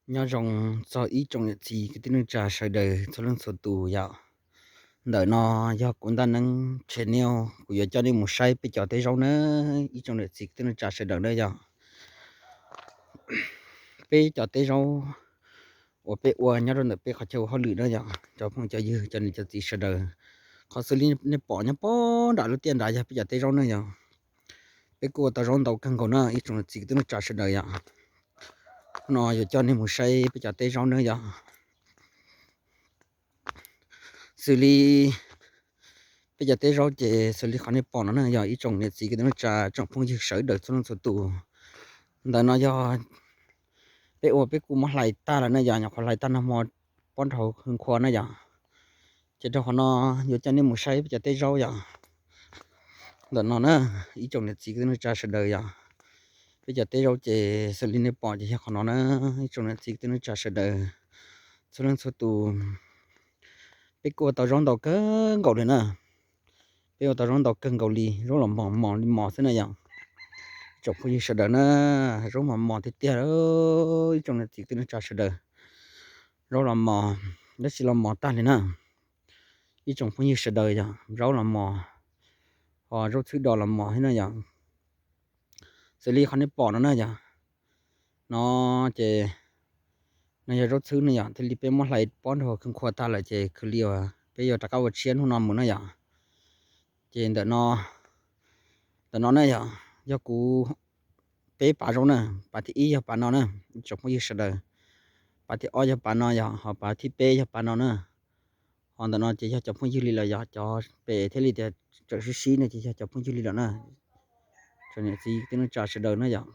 Nyob zoo txog ib tsoom niam txiv kwv tij neej tsa sawv daws txhua leej txhua tus yom. Ntawm no yog kuv Ntaj Neeb channel, kuv yuav coj nej mus saib peb cov teb zaub na. Ib tsoom niam txiv kwv tij neej tsa sawv daws na yom, peb cov teb zaub uas peb ua nyob rau ntawm peb qhov chaw ua hauj lwm na yom, cov phooj cov ywg cov niam cov txiv sawv daws, qhov xws li nej pom nyob pob nram lub tiaj nrad yog peb cov teb zaub na yom. Peb kuj ua tau zaub ntau kawg nkaus na ib tsoom niam txiv kwv tij neej tsa sawv daws yom. Hnub no yuav coj nej mus saib peb cov teb zaub na yom. Xws li peb cov teb zaub ces xws li qhov nej pom no na yog ib tsoom niam txiv kwv tij neej tsa tsoom phooj ywg sawv daws txhua leej txhua tus. Ntawm no yog peb ua peb kuj muab hlais tag lawm na yom, nyuam qhuav hlais tag nag hmo pob nrhau hwv nkhua na yom. Ces rau qhov no yuav coj nej mus saib peb cov teb zaub yom. Ntawm no na, ib tsoom niam txiv kwv tij neej tsa sawv daws yom, peb cov teb zaub ces xws li nej pom ces yog qhov no na, ib tsoom niam txiv kwv tij neej tsa sawv daws txhua leej txhua tus. Peb kuj ua tau zaub ntau kawg nkaus li na. Peb ua tau zaub ntau kawg nkaus li, zaub los mos mos li mos xwb na yom. Ib tsoom phooj ywg sawv daws na, zaub mos mos tiag tiag, ib tsoom niam txiv kwv tij neej tsa sawv daws. Zaub los mos, dab tsi los mos tag li na. Ib tsoom phooj ywg sawv daws yog zaub los mos, ho zaub txhwb do los mos thiab na yom. Xws li qhov nej pom no na yom, no ces no yog zaub txhwb na yom, thiaj li peb muab hlais pob nrhau hwv nkhua tag lawm ces khwv li uas peb yuav rov qab ua tshiab hnub no mus na yom. Ces ntawm no, ntawm no na yog, yog kuv peb pav zaub na, pav thib ib yog pav no na, ib tsoom phooj ywg sawv daws, pav thib ob yog pav no yom, ho pav thib peb yog pav no na. Ho ntawm no ces yog cov phooj ywg li lawm yog cov pem thiaj li tias tseem sib sib no ces yog cov phooj ywg li lawm na. Tsoom niam txiv kwv tij neej tsa sawv daws na yom.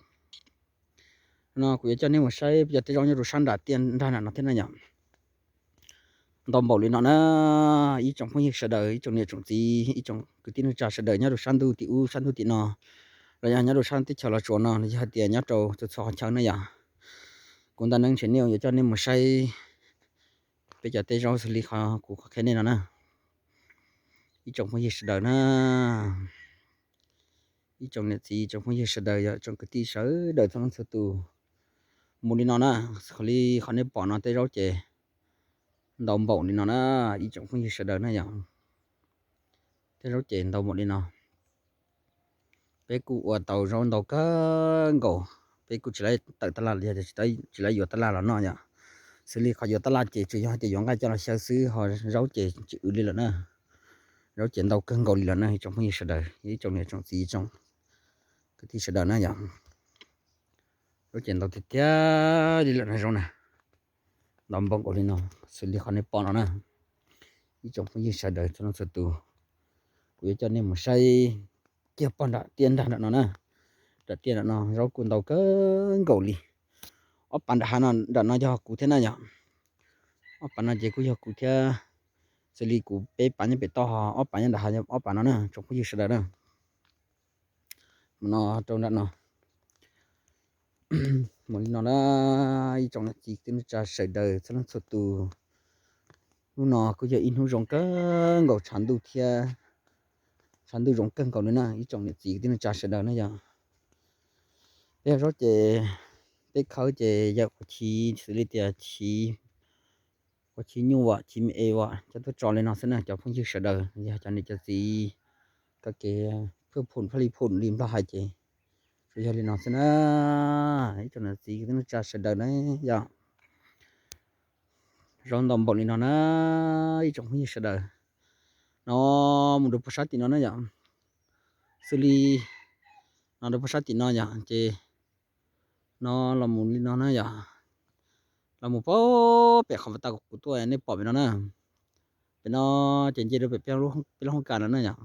No kuv yuav coj nej mus saib peb cov teb zaub nyob rau sab nram tiaj nrag nram no thiab na yom. Ntau npaum li no na, ib tsoom phooj ywg sawv daws, ib tsoom niam tsoom txiv, ib tsoom kwv tij neej tsa sawv daws nyob rau sab ntuj tim ub sab ntuj tim no, los yog nyob rau sab teb chaws Los Tsuas no los yog hais tias nyob rau txhua txhua qhov chaw na yom. Kuv Ntaj Neeb channel yuav coj nej mus saib peb cov teb zaub xws li qhov kuv qhia nej no na. Ib tsoom phooj ywg sawv daws na, ib tsoom niam txiv tsoom phooj ywg sawv daws yog tsoom kwv tij sawv daws txhua leej txhua tus, mus li no na, qhov li qhov nej pom no tej zaub ces ntau npaum li no na, ib tsoom phooj ywg sawv daws na yom. Tej zaub ces ntau npaum li no. Peb kuj ua tau zaub ntau kawg nkaus, peb kuj tsis laib tawm tab laj los yog tsis laib yuav tab laj los noj yom. Xws li qhov yuav tab laj ces tsuas yog hais tias yuav nqaij coj los xyaw xwb, ho zaub ces tsis wv li lawm na. Zaub ces ntau kawg nkaus li lawm na ib tsoom phooj ywg sawv daws, ib tsoom niam tsoom txiv tsoom kwv tij sawv daws na yom. Zaub ces ntau tiag tiag li lawm na zaub na. Ntau npaum nkaus li no, xws li qhov nej pom no na. Ib tsoom phooj ywg sawv daws txhua leej txhua tus, kuv yuav coj nej mus saib kiag pog nram tiaj nrag nram no na. Nram tiaj nram no zaub kuj ntau kawg nkaus li. Ob pav nram hav no nram no yog kuv thiab na yom. Ob pav no ces kuj yog kuv thiab. Xws li kuv peb pav nyob pem toj, ho ob pav nyob nram hav, ob pav no na tsoom phooj ywg sawv daws na. Mus no rau nram no. Mus li no na, ib tsoom niam txiv kwv tij neej tsa sawv daws txhua leej txhua tus. Hnub no kuj yog ib hnub zoo kawg nkaus tshav ntuj thiab, tshav ntuj zoo kawg nkaus li na ib tsoom niam txiv kwv tij neej tsa sawv daws na yom. Peb zaub ces peb khawb ces yawm qhuav chiv xws li tias chiv, qhuav chiv nyuj as chiv me es as coj tuaj tso li no xwb na cov phooj ywg sawv daws, yog cov niam cov txiv koj kev phwj phum phaj li phum li Nplog hais ces tsuas yog li no xwb na. Ib tsoom niam txiv kwv tij neej tsa sawv daws na yom. Zaub ntau npaum li no na, ib tsoom phooj ywg sawv daws. No mus rau puag sab tim no na yom. Xws li no rau puag sab tim no yom ces no los mus li no na yom. Los mus pem qhov tau kuv tuaj nej pom pem no na. Pem no ces nce rau pem peb lub hoob kas no na yom.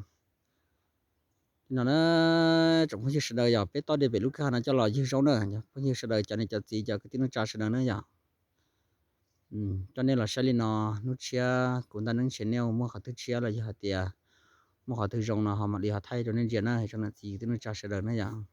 Li no na, tsoom phooj ywg sawv daws yog peb tob dej pem lub kwj ha no coj los ywg zaub na, phooj ywg sawv daws cov niam cov txiv cov kwv tij neej tsa sawv daws na yom. Coj nej los saib li no, hnub tshiab kuv Ntaj Neeb channel muaj qhov twg tshiab los yog hais tias muaj qhov twg zoo no ho mam li ho thaij rau nej ntsia na tsoom niam txiv kwv tij neej tsa sawv daws na yom.